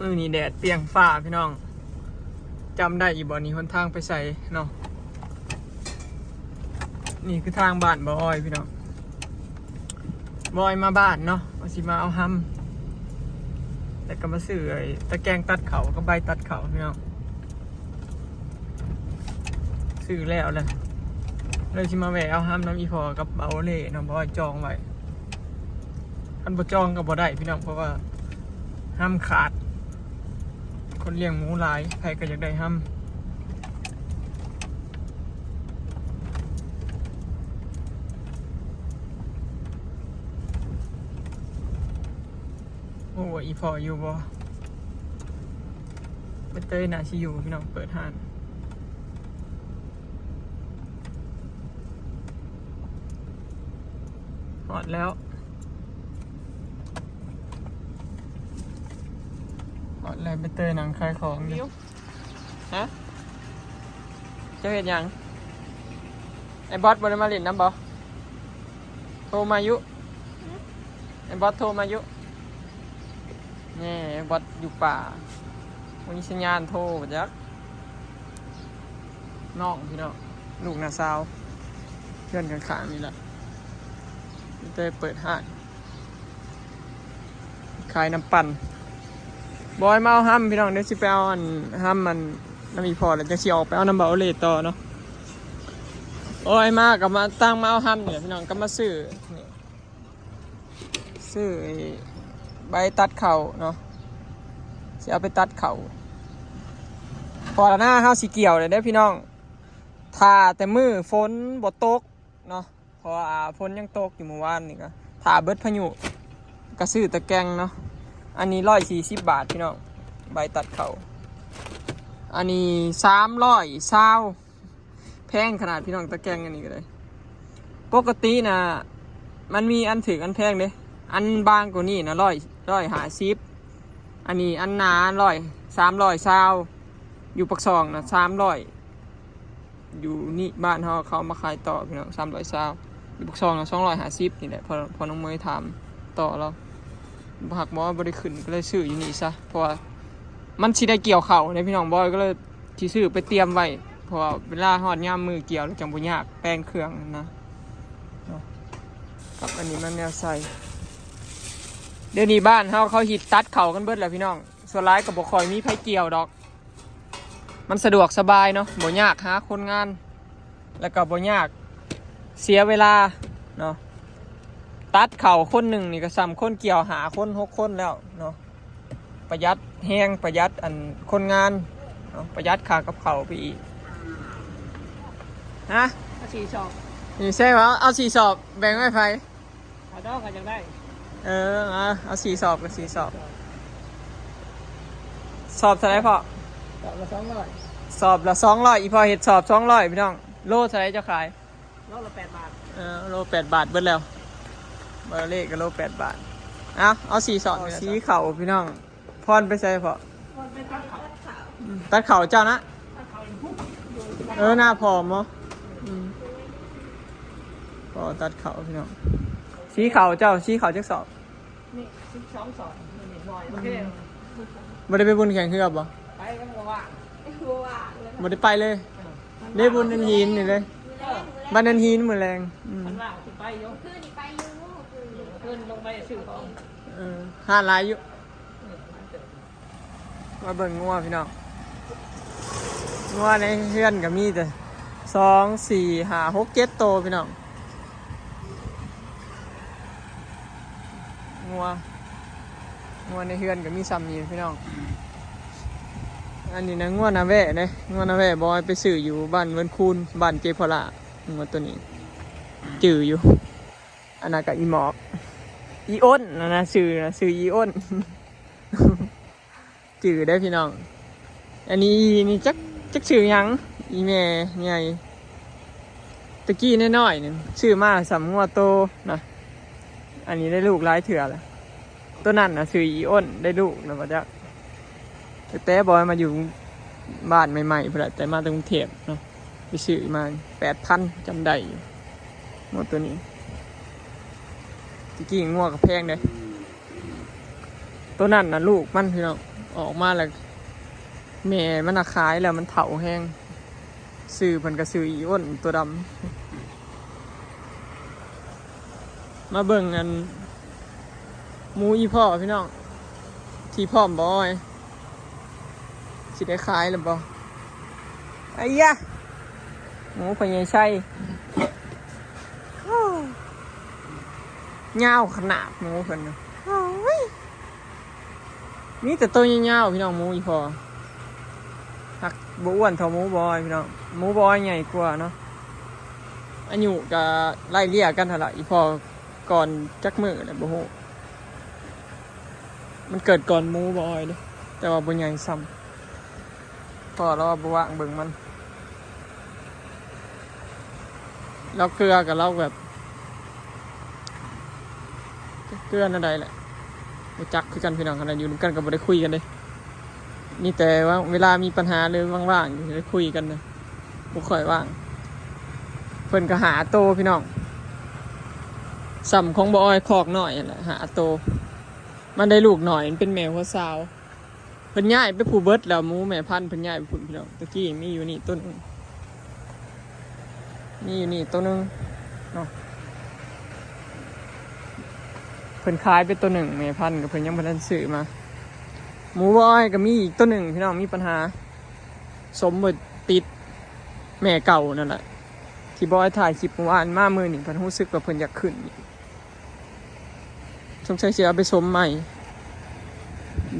ມື້ນີ້ແດດປ່ຽງຟ້າພີ່ນ້ອງ ຈຳໄດ້ຢູ່ບໍ່ນີ້ ຫົນທາງໄປໃສເນາະ? ນີ້ຄືທາງບ້ານບ່າວອອຍພີ່ນ້ອງ ບ່າວອອຍມາບ້ານເນາະ ວ່າຊິມາເອົາຮຳ ແລ້ວກໍມາຊື້ໄອ້ຕະແກງຕັດເຂົ້າກັບໃບຕັດເຂົ້າພີ່ນ້ອງ ຊື້ແລ້ວແຫຼະ ເລີຍຊິມາແວ່ເອົາຮຳນຳອີ່ພໍ່ກັບບ່າວເລ່ເນາະ ບ່າວອອຍຈອງໄວ້. ຄັນບໍ່ຈອງກໍບໍ່ໄດ້ພີ່ນ້ອງ ເພາະວ່າຮຳຂາດ ຄົນລ້ຽງໝູຫຼາຍ ໃຜກໍຢາກໄດ້ຮຳ. ໂອ້ ອີ່ພໍ່ຢູ່ບໍ່? ໃບເຕີຍໜ້າຊິຢູ່ພີ່ນ້ອງ ເປີດຮ້ານ. ຮອດແລ້ວ ຮອດແລ້ວ ໄປເຕີຍນັ່ງຂາຍຂອງຢູ່. ຮະ? ເຈົ້າເຮັດຫຍັງ? ໄອ້ບອດບໍ່ໄດ້ມາຫຼິ້ນນຳບໍ່? ໂທມາຢູ່ ໄອ້ບອດໂທມາຢູ່. ແນ່ ບອດຢູ່ປ່າ ບໍ່ມີສັນຍານໂທ ບໍ່ຈັກ. ນ້ອງພີ່ນ້ອງ ລູກນ້າສາວ ເຮືອນຂ້າງໆນີ້ແຫຼະ ໄປເຕີຍເປີດຮ້ານ ຂາຍນ້ຳປັ່ນ. ບ່າວອອຍມາເອົາຮຳພີ່ນ້ອງ ດຽວຊິໄປເອົາອັນ ຮຳອັນ ນຳອີ່ພໍ່ ແລ້ວຈັ່ງຊິອອກໄປເອົານຳບ່າວໂອເລ່ຕໍ່ເນາະ. ໂອ້ຍ ມາກໍມາ ຕັ້ງມາເອົາຮຳນີ້ແຫຼະພີ່ນ້ອງ ກໍມາຊື້ນີ້ ຊື້ໄອ້ໃບຕັດເຂົ້າເນາະ ຊິເອົາໄປຕັດເຂົ້າ ເພາະວ່ານາເຮົາຊິກ່ຽວແລ້ວເດ້ພີ່ນ້ອງ. ຖ້າແຕ່ມື້ຝົນບໍ່ຕົກເນາະ ເພາະວ່າຝົນຍັງຕົກຢູ່ມື້ວານນີ້ ກໍຖ້າເບິດພາຍຸ ກໍຊື້ຕະແກງເນາະ. ອັນນີ້ຮ້ອຍສີ່ສິບບາດພີ່ນ້ອງ ໃບຕັດເຂົ້າ. ອັນນີ້ສາມຮ້ອຍຊາວ ແພງຂະໜາດພີ່ນ້ອງ ຕະແກງອັນນີ້ກໍໄດ້. ປົກກະຕິນະ ມັນມີອັນຖືກອັນແພງເດ້ ອັນບາງກວ່ານີ້ນະ ຮ້ອຍ ຮ້ອຍຫ້າສິບ ອັນນີ້ອັນໜາຮ້ອຍ ສາມຮ້ອຍຊາວ ຢູ່ປາກຊ່ອງນະ ສາມຮ້ອຍ ຢູ່ນີ້ ບ້ານເຮົາເຂົາເອົາມາຂາຍຕໍ່ພີ່ນ້ອງ ສາມຮ້ອຍຊາວ ຢູ່ປາກຊ່ອງນະ ສອງຮ້ອຍຫ້າສິບນີ້ແຫຼະ. ພໍ່ ພໍ່ນ້ອງເມຍຖາມຕໍ່ລາວ ບໍ່ຮັກບໍ່ ບໍ່ໄດ້ຂຶ້ນ ກໍເລີຍຊື້ຢູ່ນີ້ຊະ ເພາະວ່າມັນຊິໄດ້ກ່ຽວເຂົ້າເດ້ພີ່ນ້ອງ. ບ່າວອອຍກໍເລີຍຊິຊື້ໄປຕຽມໄວ້ ເພາະວ່າເວລາຮອດຍາມມື້ກ່ຽວແລ້ວ ຈັ່ງບໍ່ຍາກແປງເຄື່ອງນະເນາະ. ກັບອັນນີ້ມັນແນວໃສ່ ດຽວນີ້ບ້ານເຮົາເຂົາຮິດຕັດເຂົ້າກັນເບິດແລ້ວພີ່ນ້ອງ ສ່ວນຫຼາຍກໍບໍ່ຄ່ອຍມີໃຜກ່ຽວດອກ. ມັນສະດວກສະບາຍເນາະ ບໍ່ຍາກຫາຄົນງານ ແລ້ວກໍບໍ່ຍາກເສຍເວລາເນາະ. ຕັດເຂົ້າຄົນໜຶ່ງນີ້ກໍສ່ຳຄົນກ່ຽວຫ້າຄົນຫົກຄົນແລ້ວເນາະ. ປະຢັດແຮງ ປະຢັດອັນຄົນງານເນາະ ປະຢັດຄ່າກັບເຂົ້າໄປອີກ. ຮະ? ເອົາສີ່ສອບ. ນີ້ໃຊ່ບໍ່? ເອົາສີ່ສອບ ແບ່ງໃຫ້ໃຜ? ເອົາດອກກໍຢາກໄດ້. ເອີ ເອົາ ເອົາສີ່ສອບກໍສີ່ສອບ. ສອບເທົ່າໃດພໍ່? ສອບລະສອງຮ້ອຍ. ສອບລະສອງຮ້ອຍ ອີ່ພໍ່ເຮັດສອບສອງຮ້ອຍພີ່ນ້ອງ. ໂລເທົ່າໃດເຈົ້າຂາຍ? ໂລລະແປດບາດ. ເອີ ໂລແປດບາດເບິດແລ້ວ ເບີເລກກໍໂລແປດບາດ. ເອົາ ເອົາສີ່ສອບນີ້ລະ. ສີເຂົ້າພີ່ນ້ອງ. ພອນໄປໃສພໍ່? ພອນໄປຕັດເຂົ້າ. ອືມ ຕັດເຂົ້າເຈົ້ານະ? ຕັດເຂົ້າຢູ່ພຸ້ນ. ເອີ ໜ້າຜອມບໍ? ອືມ ພໍຕັດເຂົ້າພີ່ນ້ອງ. ສີເຂົ້າເຈົ້າ ສີເຂົ້າຈັກສອບ? ນີ້ສິບສອງສອບ. ນີ້ໜ້ອຍ. ອືມ ໂອເຄ. ບໍ່ໄດ້ໄປບຸນແຂ່ງເຮືອບໍ? ໄປກໍບໍ່ວ່າງ. ບໍ່ວ່າງເລີຍ. ບໍ່ໄດ້ໄປເລີຍ. ເອີ ເດ້ ບຸນອັນຫີນນີ້ເດ້. ເອີ ບ້ານອັນຫີນມື້ແລງ. ອືມ ຄັນວ່າງຊິໄປຢູ່. ຄືນນີ້ໄປຢູ່. ຄືນລົງໄປຊື້ຂອງ. ເອີ ຮ້ານຫຼາຍຢູ່. ເອີ ຮ້ານເຕີບ. ມາເບິ່ງງົວພີ່ນ້ອງ. ງົວໃນເຮືອນກໍມີແຕ່ສອງ ສີ່ ຫ້າ ຫົກ ເຈັດໂຕພີ່ນ້ອງ. ງົວ ງົວໃນເຮືອນກໍມີຊ່ຳນີ້ພີ່ນ້ອງ. ອັນນີ້ນະ ງົວນາແວະເດ້. ງົວນາແວະ ບ່າວອອຍໄປຊື້ຢູ່ບ້ານເວີນຄູນ ບ້ານເຈພໍ່ຫຼ້າ. ງົວໂຕນີ້ຈື່ຢູ່. ອັນນັ້ນກໍອີໝອກ ອີອ້ນ ອັນນັ້ນນະ ຊື່ນະ ຊື່ອີອ້ນ. ຈື່ໄດ້ພີ່ນ້ອງ. ອັນນີ້ອີນີ້ຈັກ ຈັກຊື່ຫຍັງ ອີແມ່ໃຫຍ່. ແຕ່ກີ້ນ້ອຍໆນີ້ຊື້ມາສ່ຳງົວໂຕນະ. ອັນນີ້ໄດ້ລູກຫຼາຍເທື່ອລະ. ໂຕນັ້ນນະຊື່ອີອ້ນ ໄດ້ລູກລະບໍ່ຈັກ. ຕັ້ງແຕ່ບ່າວອອຍມາຢູ່ບ້ານໃໝ່ໆພຸ້ນລະ ແຕ່ມາແຕ່ກຸງເທບເນາະ ໄປຊື້ມາແປດພັນ ຈຳໄດ້ຢູ່ ງົວໂຕນີ້. ແຕ່ກີ້ງົວກໍແພງເດ້. ໂຕນັ້ນນະລູກມັນພີ່ນ້ອງ ອອກມາແລ້ວ ແມ່ມັນນະຂາຍແລ້ວ ມັນເຖົ້າແຮງ ຊື່ເພິ່ນກໍຊື່ອີອ້ນຕົວດຳ. ມາເບິ່ງອັນ ໝູອີພໍ່ພີ່ນ້ອງ ທີ່ພ້ອມບໍ່ອ້ອຍ ຊິໄດ້ຂາຍແລ້ວບໍ່? ໄອ້ຍະ ໝູພໍ່ໃຫຍ່ໄຊ ຍາວຂະໜາດໝູເພິ່ນນະ ໂອ້ຍ ມີແຕ່ໂຕຍາວໆ ພີ່ນ້ອງ. ໝູອີພໍ່ ຫາກບໍ່ອ້ວນເທົ່າໝູບ່ອຍ ພີ່ນ້ອງ. ໝູບ່ອຍໃຫຍ່ກວ່າເນາະ ອາຍຸກະໄລ່ເລ່ຍກັນຫັ້ນລະ. ອີພໍ່ກ່ອນຈັກມື້ແລ້ວບໍ່ຮູ້ ມັນເກີດກ່ອນໝູບ່ອຍເດ້ ແຕ່ວ່າບໍ່ໃຫຍ່ຊ່ຳ. ພໍ່ລາວບໍ່ວ່າງເບິ່ງມັນ ລາວເກືອກັບລາວແບບ ເກືອແນວໃດແຫຼະ ບໍ່ຈັກຄືກັນພີ່ນ້ອງ. ຂະໜາດຢູ່ນຳກັນກໍບໍ່ໄດ້ຄຸຍກັນເດ້ ມີແຕ່ວ່າເວລາມີປັນຫາ ຫຼືວ່າງໆ ຈັ່ງຊິໄດ້ຄຸຍກັນນະ ບໍ່ຄ່ອຍວ່າງ. ເພິ່ນກໍຫ້າໂຕພີ່ນ້ອງ ຊ່ຳຂອງບໍ່ອ້ອຍຄອກນ້ອຍຫັ້ນແຫຼະ ຫ້າໂຕ. ມັນໄດ້ລູກນ້ອຍ ມັນເປັນແມ່ຫົວສາວ. ເພິ່ນຍ້າຍໄປພຸ້ນເບິດແລ້ວ ໝູແມ່ພັນເພິ່ນຍ້າຍໄປພຸ້ນພີ່ນ້ອງ. ຕະກີ້ມີຢູ່ນີ້ໂຕໜຶ່ງ ມີຢູ່ນີ້ໂຕໜຶ່ງເນາະ ເພິ່ນຂາຍໄປໂຕໜຶ່ງ ແມ່ພັນກໍເພິ່ນຍັງບໍ່ທັນຊື້ມາ. ໝູບໍ່ອ້ອຍກໍມີອີກໂຕໜຶ່ງພີ່ນ້ອງ ມີປັນຫາ ສົມບໍ່ຕິດແມ່ເກົ່ານັ້ນແຫຼະ ທີ່ບໍ່ອ້ອຍຖ່າຍຄລິບມື້ວານ ມາມື້ນີ້ເພິ່ນຮູ້ສຶກວ່າເພິ່ນຢາກຂຶ້ນອີກ. ສົງໄສຊິເອົາໄປສົມໃໝ່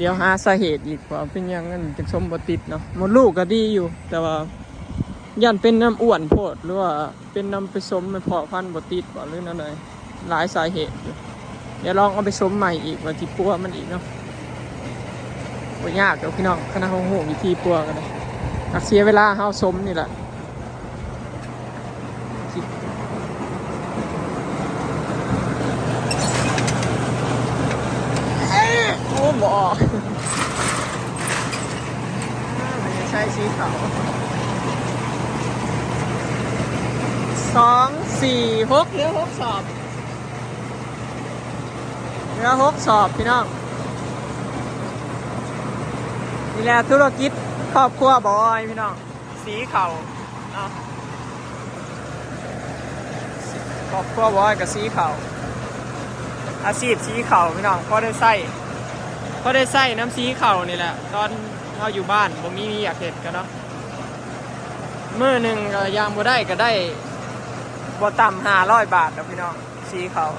ດຽວຫາສາເຫດອີກວ່າເປັນຫຍັງມັນຈຶ່ງສົມບໍ່ຕິດເນາະ. ມົດລູກກໍດີຢູ່ ແຕ່ວ່າຢ້ານເປັນນຳອ້ວນໂພດ ຫຼືວ່າເປັນນຳໄປສົມໃຫ້ພໍ່ພັນບໍ່ຕິດບໍ ຫຼືແນວໃດ ຫຼາຍສາເຫດຢູ່. ດຽວລອງເອົາໄປສົມໃໝ່ອີກວ່າຊິປົວມັນອີກເນາະ. ບໍ່ຍາກດອກພີ່ນ້ອງ ຄັນເຮົາຮູ້ວິທີປົວກໍໄດ້ ຫາກເສຍເວລາເຮົາສົມນີ້ແຫຼະ. ໂອ້ ບໍ່ອອກ ໃຊ້ສີຂາວ ສອງ ສີ່ ຫົກ ເຫຼືອຫົກສອບ ເຫຼືອຫົກສອບພີ່ນ້ອງ. ນີ້ແຫຼະທຸລະກິດຄອບຄົວບ່ອຍພີ່ນ້ອງ. ສີເຂົ້າເນາະ ຄອບຄົວບ່ອຍກໍສີເຂົ້າ ອາຊີບສີເຂົ້າພີ່ນ້ອງ. ພໍໄດ້ໃຊ້ ພໍໄດ້ໃຊ້ນຳສີເຂົ້ານີ້ແຫຼະ ຕອນເຮົາຢູ່ບ້ານບໍ່ມີວຽກເຮັດກໍເນາະ ມື້ໜຶ່ງກໍຢ່າງບໍ່ໄດ້ກໍໄດ້ບໍ່ຕ່ຳຫ້າຮ້ອຍບາດດອກພີ່ນ້ອງ. ສີເຂົ້າ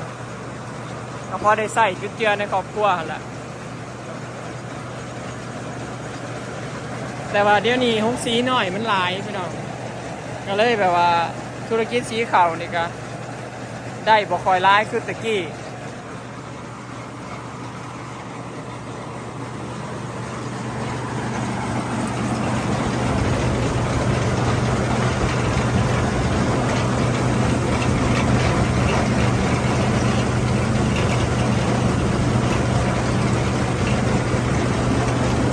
ກໍພໍໄດ້ໃຊ້ຈຸນເຈືອໃນຄອບຄົວຫັ້ນແຫຼະ. ແຕ່ວ່າດຽວນີ້ໂຮງສີນ້ອຍມັນຫຼາຍພີ່ນ້ອງ ກໍເລີຍແບບວ່າທຸລະກິດສີເຂົ້ານີ້ກໍໄດ້ບໍ່ຄ່ອຍຫຼາຍຄືແຕ່ກີ້.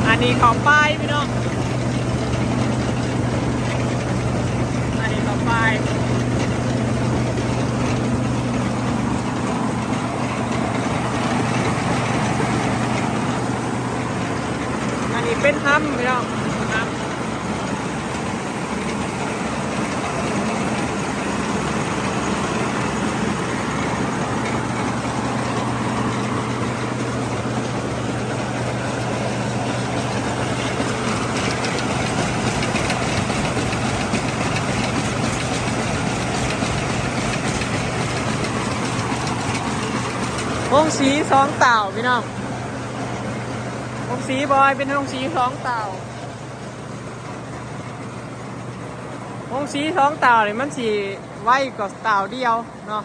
ອັນນີ້ເຂົ້າປາຍພີ່ນ້ອງ ອັນນີ້ເຂົ້າປາຍ. ອັນນີ້ເປັນຮຳພີ່ນ້ອງ ຮຳ ໂຮງສີສອງຕ່າວພີ່ນ້ອງ ໂຮງສີບອຍເປັນໂຮງສີສອງຕ່າວ. ໂຮງສີສອງຕ່າວນີ້ມັນຊິໄວກວ່າຕ່າວດຽວເນາະ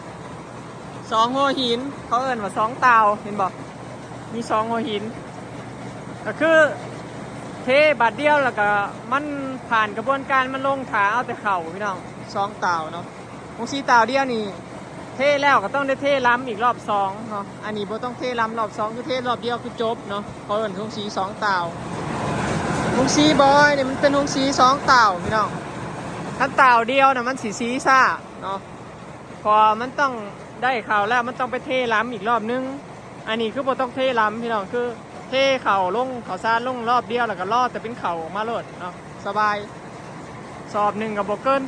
ສອງຫົວຫີນ ເຂົາເອີ້ນວ່າສອງຕ່າວ ເຫັນບໍ່ ມີສອງຫົວຫີນ ກໍຄືເທບາດດຽວ ແລ້ວກໍມັນຜ່ານກະບວນການ ມັນລົງຖ້າເອົາແຕ່ເຂົ້າພີ່ນ້ອງ ສອງຕ່າວເນາະ. ໂຮງສີຕ່າວດຽວນີ້ ເທແລ້ວກໍຕ້ອງໄດ້ເທລຳອີກລອບສອງເນາະ ອັນນີ້ບໍ່ຕ້ອງເທລຳລອບສອງ ຄືເທລອບດຽວຄືຈົບເນາະ ເຂົາເອີ້ນໂຮງສີສອງຕ່າວ. ໂຮງສີບອຍນີ້ມັນເປັນໂຮງສີສອງຕ່າວພີ່ນ້ອງ ຄັນຕ່າວດຽວນະມັນຊິສີຊ້າເນາະ ເພາະວ່າມັນຕ້ອງໄດ້ເຂົ້າແລ້ວ ມັນຕ້ອງໄປເທລຳອີກລອບໜຶ່ງ. ອັນນີ້ຄືບໍ່ຕ້ອງເທລຳພີ່ນ້ອງ ຄື ເທເຂົ້າລົງ ເຂົ້າສານລົງລອບດຽວ ແລ້ວກໍລໍແຕ່ເປັນເຂົ້າອອກມາໂລດເນາະ ສະບາຍ. ສອບໜຶ່ງກໍບໍ່ເກີນ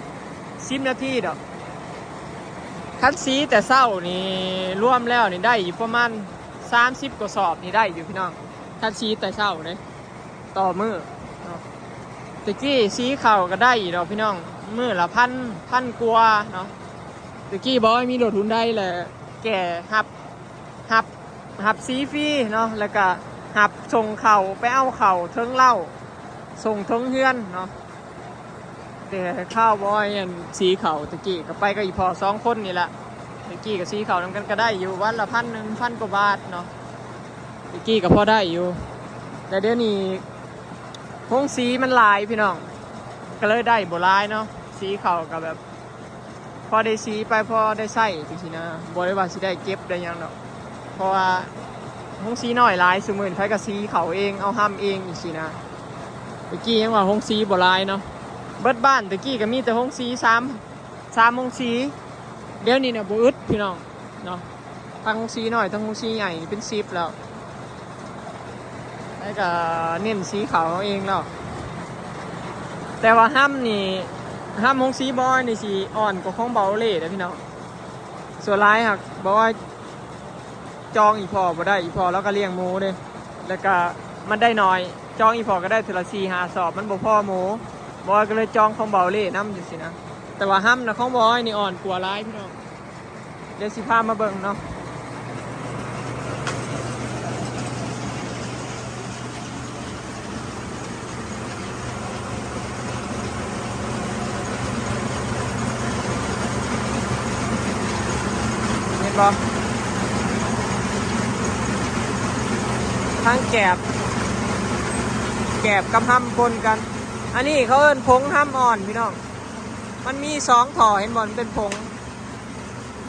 ສິບນາທີດອກ. ຄັນສີແຕ່ເຊົ້ານີ້ ລວມແລ້ວນີ້ໄດ້ຢູ່ປະມານສາມສິບກວ່າສອບນີ້ໄດ້ຢູ່ພີ່ນ້ອງ ຄັນສີແຕ່ເຊົ້າເດ້ ຕໍ່ມື້ເນາະ. ແຕ່ກີ້ສີເຂົ້າກໍໄດ້ຢູ່ດອກພີ່ນ້ອງ ມື້ລະພັນ ພັນກວ່າເນາະ. ແຕ່ກີ້ບໍ່ມີລົດຮຸນໄດແຫຼະ ແກ່ຮັບ ຮັບ ຮັບສີຟຣີເນາະ ແລ້ວກະຮັບສົ່ງເຂົ້າ ໄປເອົາເຂົ້າເທິງເລົ້າ ສົ່ງເທິງເຮືອນເນາະ. ແຕ່ຄາວບອຍອັນສີເຂົ້າ ແຕ່ກີ້ກໍໄປກັບອີ່ພໍ່ສອງຄົນນີ້ລະ. ແຕ່ກີ້ກໍສີເຂົ້ານຳກັນກໍໄດ້ຢູ່ ວັນລະພັນໜຶ່ງ ພັນກວ່າບາດເນາະ. ແຕ່ກີ້ກໍພໍໄດ້ຢູ່ ແຕ່ດຽວນີ້ໂຮງສີມັນຫຼາຍພີ່ນ້ອງ ກໍເລີຍໄດ້ບໍ່ຫຼາຍເນາະ. ສີເຂົ້າກໍແບບ ພໍໄດ້ສີໄປ ພໍໄດ້ໃຊ້ຈັ່ງຊີ້ນະ ບໍ່ໄດ້ວ່າຊິໄດ້ເກັບໄດ້ຫຍັງດອກ ເພາະວ່າໂຮງສີນ້ອຍຫຼາຍ ຊຸມື້ນີ້ໃຜກໍສີເຂົ້າເອງ ເອົາຮຳເອງຈັ່ງຊີ້ນະ. ແຕ່ກີ້ຍັງວ່າໂຮງສີບໍ່ຫຼາຍເນາະ ເບິດບ້ານແຕ່ກີ້ກໍມີແຕ່ໂຮງສີສາມ ສາມໂຮງສີ ດຽວນີ້ນະບໍ່ອຶດພີ່ນ້ອງເນາະ. ທັງໂຮງສີນ້ອຍ ທັງໂຮງສີໃຫຍ່ເປັນສິບແລ້ວ ແລ້ວກໍເນັ້ນສີເຂົ້າເອົາເອງແລ້ວ. ແຕ່ວ່າຮຳນີ້ ຮຳໂຮງສີບອຍນີ້ຊິອ່ອນກວ່າຂອງເບົາເລ່ເດ້ພີ່ນ້ອງ. ສ່ວນຫຼາຍຫາກບອຍຈອງອີ່ພໍ່ບໍ່ໄດ້ ອີ່ພໍ່ລາວກໍລ້ຽງໝູເດ້ ແລ້ວກໍມັນໄດ້ໜ້ອຍ ຈອງອີ່ພໍ່ກໍໄດ້ເທື່ອລະສີ່ຫ້າສອບ ມັນບໍ່ພໍໝູ ບອຍກໍເລີຍຈອງຂອງເບົາເລ່ນຳຈັ່ງຊີ້ນະ. ແຕ່ວ່າຮຳນະຂອງບອຍນີ້ອ່ອນກວ່າຫຼາຍພີ່ນ້ອງ. ດຽວຊິພາມາເບິ່ງເນາະ ເຫັນບໍ່ ທັງແກບ ແກບກັບຮຳປົນກັນ. ອັນນີ້ເຂົາເອີ້ນຜົງຮຳອ່ອນພີ່ນ້ອງ ມັນມີສອງທໍ່ ເຫັນບໍ່ ມັນເປັນຜົງ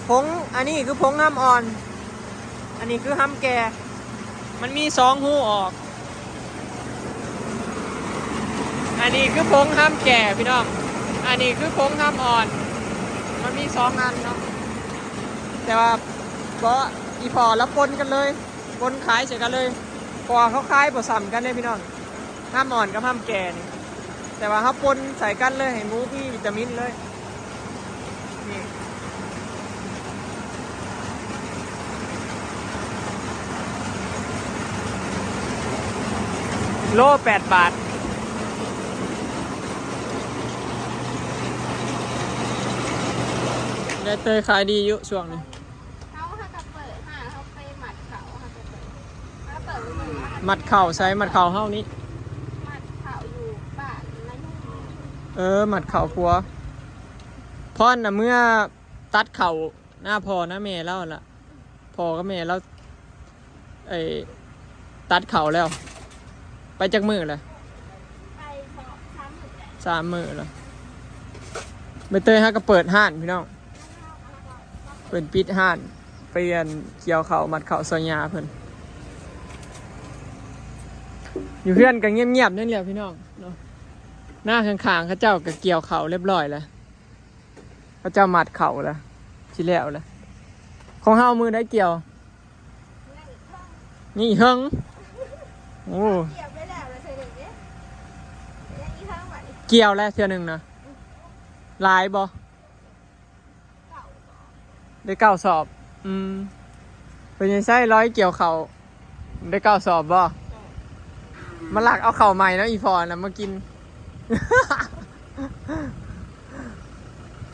ຜົງ ອັນນີ້ຄືຜົງຮຳອ່ອນ ອັນນີ້ຄືຮຳແກ່ ມັນມີສອງຮູອອກ. ອັນນີ້ຄືຜົງຮຳແກ່ພີ່ນ້ອງ ອັນນີ້ຄືຜົງຮຳອ່ອນ ມັນມີສອງອັນເນາະ. ແຕ່ວ່າເບາະ ອີ່ພໍ່ລາວປົນກັນເລີຍ ປົນຂາຍໃສ່ກັນເລີຍ ເພາະວ່າເຂົາຂາຍບໍ່ສ່ຳກັນເດ້ພີ່ນ້ອງ. ຮຳອ່ອນກັບຮຳແກ່ນີ້ ແຕ່ວ່າເຮົາປົນໃສ່ກັນເລີຍ ໃຫ້ໝູມີວິຕາມິນເລີຍ. ນີ້ ໂລແປດບາດ. ຍາຍເຕີຍຂາຍດີຢູ່ຊ່ວງນີ້. ເຮົາ ເຮົາກໍເປີດ ເຮົາ ເຮົາໄປມັດເຂົ້າ ເຮົາກໍເປີດ ເຮົາເປີດເບິ່ງ ມັດເຂົ້າໃສ? ມັດເຂົ້າເຮົານີ້ ມັດເຂົ້າຢູ່ບ້ານນາຍຸງ. ເອີ ມັດເຂົ້າຄົວ. ພອນນະເມືອຕັດເຂົ້ານາພໍ່ນາແມ່ລາວຫັ້ນລະ ພໍ່ກັບແມ່ລາວ ໄອ້ ຕັດເຂົ້າແລ້ວ. ໄປຈັກມື້ລະ? ໄປສອງ ສາມມື້ແຫຼະ ສາມມື້ລະ. ໃບເຕີຍຫາກໍເປີດຮ້ານພີ່ນ້ອງ ເພິ່ນປິດຮ້ານ ໄປອັນກ່ຽວເຂົ້າມັດເຂົ້າຊ່ອຍຍ່າເພິ່ນ. ຢູ່ເຮືອນກໍງຽບໆ ນັ້ນແຫຼະພີ່ນ້ອງເນາະ. ນາຂ້າງໆ ເຂົາເຈົ້າກໍກ່ຽວເຂົ້າຮຽບຮ້ອຍແລ້ວ ເຂົາເຈົ້າມັດເຂົ້າແລ້ວ ຊິແລ້ວແລ້ວ. ຂອງເຮົາມື້ໃດກ່ຽວ? ນີ້ເຫິງ ໂອ້ ກ່ຽວໄປແລ້ວລະເທື່ອໜຶ່ງເດ້ ຍັງອີກເຫິງບັດນີ້ ກ່ຽວແລ້ວເທື່ອໜຶ່ງນະ. ຫຼາຍບໍ່? ເກົ້າສອບ ໄດ້ເກົ້າສອບ. ອືມ ເປັນຫຍັງໃຊ້ລອຍກ່ຽວເຂົ້າ ໄດ້ເກົ້າສອບບໍ່? ເອີ ມາລັກເອົາເຂົ້າໃໝ່ນຳອີ່ພໍ່ນະມາກິນ.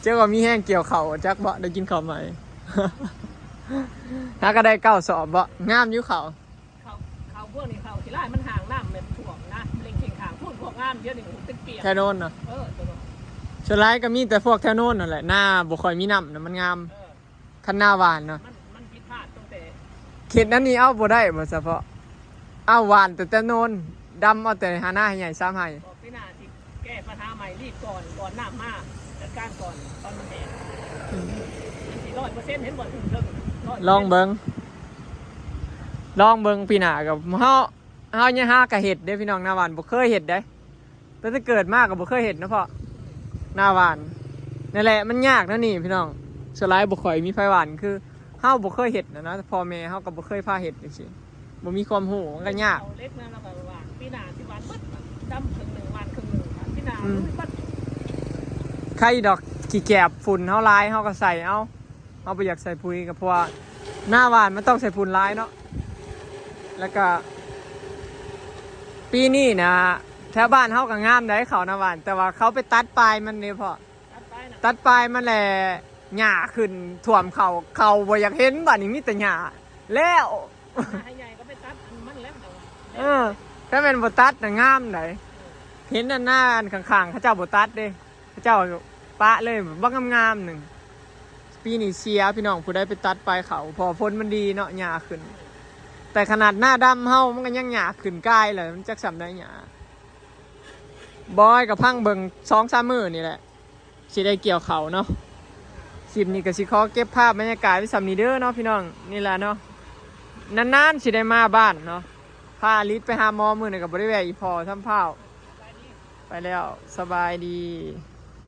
ເຈົ້າກໍມີແຮງກ່ຽວເຂົ້າຈັກບໍ່ ໄດ້ກິນເຂົ້າໃໝ່. ຫາກໍໄດ້ເກົ້າສອບບໍ່? ງາມຢູ່ເຂົ້າ ເຂົ້າ ເຂົ້າພວກນີ້ ເຂົ້າຂີ້ລ້າຍມັນຫ່າງນ້ຳແມ່ນຖ້ວມນະ ເລັ່ງເຄັ່ງຂ້າງພຸ້ນ ພວກງາມ ດຽວນີ້ເປັນປຽກ ແຖວໂນ້ນນະ. ເອີ ສ່ວນຫຼາຍກໍມີແຕ່ພວກແຖວໂນ້ນນັ້ນແຫຼະ ນາບໍ່ຄ່ອຍມີນ້ຳນະ ມັນງາມ. ເອີ ຄັນນາຫວານເນາະ ມັນ ມັນຜິດພາດຕັ້ງແຕ່ ເຂດນັ້ນນີ້ເອົາບໍ່ໄດ້ບໍ່ ສະເພາະເອົາຫວານແຕ່ແຕ່ໂນ້ນ ດຳເອົາແຕ່ໃຫ້ນາໃຫ້ໃຫຍ່ ສາມໄຮ່. ອອກປີໜ້າຊິແກ້ປັນຫາໃໝ່ ລີດກ່ອນ ກ່ອນນ້ຳມາ ຈັດການກ່ອນ ຕອນມັນແຫ້ງ. ອືມ ມັນຊິຮ້ອຍເປີເຊັນ ເຫັນບໍ່ ເຖິງເຖິງ ລອງເບິ່ງ ລອງເບິ່ງປີໜ້າ. ກໍເຮົາ ເຮົາຍັງຫາກະເຮັດເດ້ພີ່ນ້ອງ ນາຫວານບໍ່ເຄີຍເຮັດເດ້. ຕັ້ງແຕ່ເກີດມາກໍບໍ່ເຄີຍເຫັນເນາະ ເພາະນາຫວານ ນັ້ນແຫຼະ ມັນຍາກແນວນີ້ພີ່ນ້ອງ. ສ່ວນຫຼາຍບໍ່ຄ່ອຍມີໃຜຫວ່ານ ຄືເຮົາບໍ່ເຄີຍເຮັດນະ ນະ ພໍ່ແມ່ເຮົາກໍບໍ່ເຄີຍພາເຮັດຈັ່ງຊີ້. ບໍ່ມີຄວາມຮູ້ ມັນກໍຍາກ. ເອົາເຫຼັກນະ ແລ້ວກໍວ່າປີໜ້າຊິຫວ່ານເບິດ ດຳເຄິ່ງໜຶ່ງ ຫວ່ານເຄິ່ງໜຶ່ງ ປີໜ້າ ອືມ ລຸຍເບິດ. ໃຄດອກ ຂີ້ແກບ ຝຸ່ນເຮົາຫຼາຍ ເຮົາກໍໃສ່ເອົາ. ເຮົາບໍ່ຢາກໃສ່ປຸ໋ຍ ກໍເພາະວ່າໜ້າຫວ່ານມັນຕ້ອງໃສ່ຝຸ່ນຫຼາຍເນາະ. ແລ້ວກໍປີນີ້ນະ ແຖວບ້ານເຮົາກໍງາມໄດ໋ ເຂົ້າໜ້າຫວ່ານ, ແຕ່ວ່າເຂົາໄປຕັດປາຍມັນເດ້ພໍ່. ຕັດປາຍນະ ຕັດປາຍມັນແຫຼະ ຫຍ້າຂຶ້ນຖ້ວມເຂົ້າ, ເຂົ້າບໍ່ຢາກເຫັນ, ບາດນີ້ມີແຕ່ຫຍ້າແລ້ວ. ໃຫ້ໃຫຍ່ກໍໄປຕັດອັນມັນແລ້ວ. ເອີ ຖ້າແມ່ນບໍ່ຕັດນະງາມໃດ໋. ເອີ ເຫັນອັນໜ້າອັນຂ້າງໆ ເຂົາເຈົ້າບໍ່ຕັດເດ້, ເຂົາເຈົ້າປະເລີຍ ບັກງາມໆໜຶ່ງ. ປີນີ້ເສຍພີ່ນ້ອງ ຜູ້ໃດໄປຕັດປາຍເຂົ້າ ເພາະວ່າຝົນມັນດີເນາະ ຫຍ້າຂຶ້ນ. ແຕ່ຂະໜາດໜ້າດຳເຮົາ ມັນກໍຍັງຫຍ້າຂຶ້ນກາຍແຫຼະ, ມັນຈັກສ່ຳໃດຫຍ້າ. ບອຍກໍພັງເບິ່ງສອງສາມມື້ນີ້ແຫຼະ ຊິໄດ້ກ່ຽວເຂົ້າເນາະ. ຄລິບນີ້ກໍຊິຂໍເກັບພາບບັນຍາກາດໄວ້ສ່ຳນີ້ເດີເນາະພີ່ນ້ອງ. ນີ້ແຫຼະເນາະ ນານໆຊິໄດ້ມາບ້ານເນາະ, ພາລິດໄປຫາໝໍມື້ນີ້ກໍບໍ່ໄດ້ແວ່ອີ່ພໍ່ ທຳພ້າວ. ໄປແລ້ວ ສະບາຍດີ.